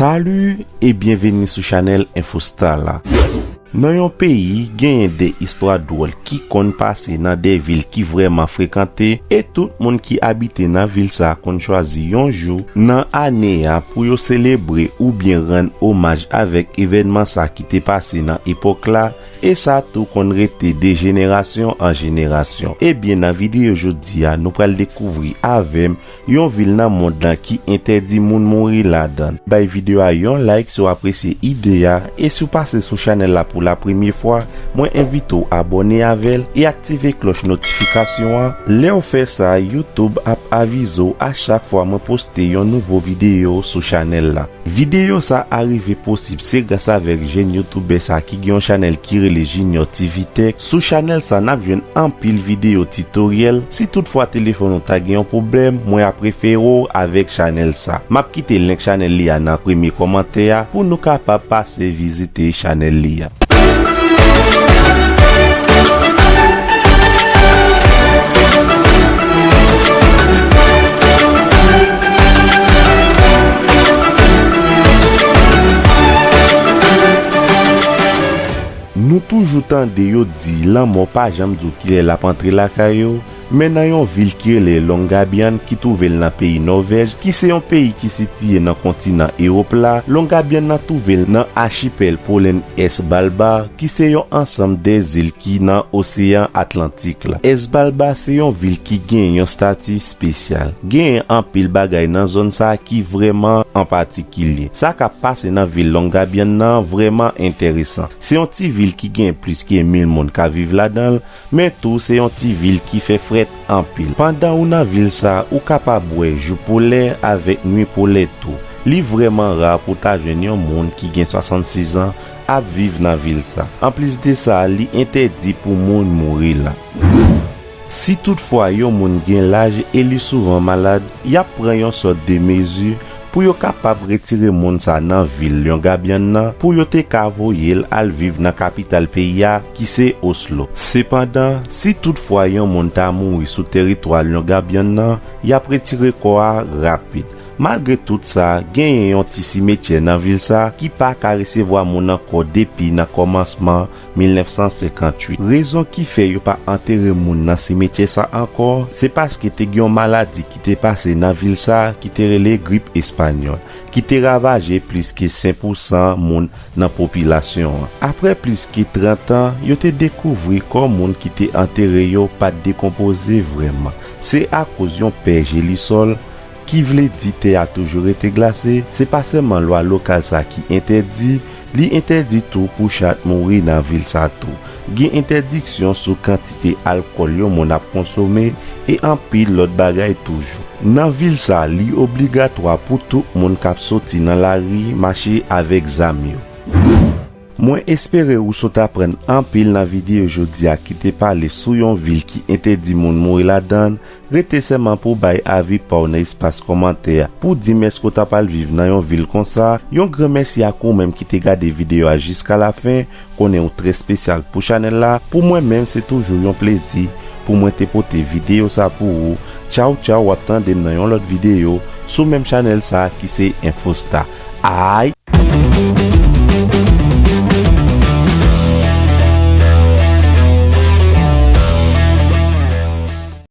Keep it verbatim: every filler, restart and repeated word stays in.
Salut e byenveni sou chanèl Infostar la. Nan yon peyi, genyen de istwa dwòl ki konn pase nan de vil ki vrèman frekante, e tout moun ki abite nan vil sa konn chwazi yon jou nan ane a pou yo selebre oubyen rann omaj avèk evènman sa ki te pase nan epòk la, e sa tou konn rete de jenerasyon an jenerasyon. Ebyen, nan videyo jodi a, nou pral dekouvri avè m yon vil nan mond lan ki entèdi moun mouri ladan l. Bay videyo a yon like si w apresye ide a, e si w pase sou chanèl la pou la premye fwa, mwen envite w abòne avè l e aktive klòch notifikasyon an. Lè w fè sa, YouTube ap avize w a chak fwa mwen poste yon nouvo videyo sou chanèl la. Videyo sa a rive posib se gras avèk jèn youtubè sa ki gen yon chanèl ki rele Junior T V Tech. Sou chanèl sa, n ap jwenn anpil videyo titoryèl. Si toutfwa telefòn ou ta gen yon pwoblèm, mwen ap refere w avèk chanèl sa. M ap kite link chanèl li a nan premye kòmantè a pou nou kapab pase vizite chanèl li a. Nou toujou tande yo di lanmò pa janm di w kilè l ap antre lakay ou, men nan yon vil ki rele Longyearbyen ki twouve l nan peyi Nòvèj, ki se yon peyi ki sitiye nan kontinan Ewòp la, Longyearbyen nan twouve l nan achipèl Polynesie Svalbard, ki se yon ansanm de zil ki nan Oseyan Atlantik la. Svalbard se yon vil ki gen yon stati espesyal. Genyen anpil bagay nan zòn sa a ki vrèman an patikilye. Sa k ap pase nan vil Longyearbyen nan vrèman enteresan. Se yon ti vil ki gen plis ke mil moun k ap viv ladan l, men tou se yon ti vil ki fè frèt anpil. Pandan ou nan vil sa, ou kapab wè jou polè avèk nwi polè tou. Li vrèman ra pou w ta jwenn yon moun ki gen swasannsis an ap viv nan vil sa. Anplis de sa, li entèdi pou moun mouri la. Si toutfwa yon moun gen laj e li souvan malad, y ap pran yon sòt de mezi pou yo kapab retire moun sa nan vil Longyearbyen nan pou yo te ka voye l al viv nan kapital peyi a ki se Oslo. Sepandan, si toutfwa yon moun ta mouri sou teritwa Longyearbyen nan, y ap retire kò a rapid. Malgre tout sa, genyen yon ti simetyè nan vil sa ki pa ka resevwa moun ankò depi nan kòmansman mil nèf san senkantuit. Rezon ki fè yo pa antere moun nan simetyè sa ankò, se paske te gen yon maladi ki te pase nan vil sa ki te rele grip espanyòl, ki te ravaje plis ke senk pousan moun nan popilasyon an. Apre plis ke trant an, yo te dekouvri kò moun ki te antere yo pa t dekonpoze vrèman. Se akoz yon pè jelisòl, ki vle di tè a toujou rete glase, se pa sèlman lwa lokal sa ki entèdi, li entèdi tou pou chat mouri nan vil sa tou. Gen entèdiksyon sou kantite alkòl yon moun ap konsome e anpil lòt bagay toujou. Nan vil sa, li obligatwa pou tout moun k ap soti nan lari mache avèk zam yo. Mwen espere ou sot aprann anpil nan videyo jodi a ki te pale sou yon vil ki entèdi moun mouri ladan l. Rete sèlman pou w bay avi pa w nan espas kòmantè a. Pou di m èske w ta pral viv nan yon vil konsa. Yon gran mèsi ak ou menm ki te gade videyo a jiska lafen. Konnen w trè espesyal pou chanèl la. Pou mwen menm, se toujou yon plezi pou mwen te pote videyo sa pou ou. Tchaw, tchaw, w ap tande m nan yon lòt videyo sou menm chanèl sa ki se Infostar. Ay!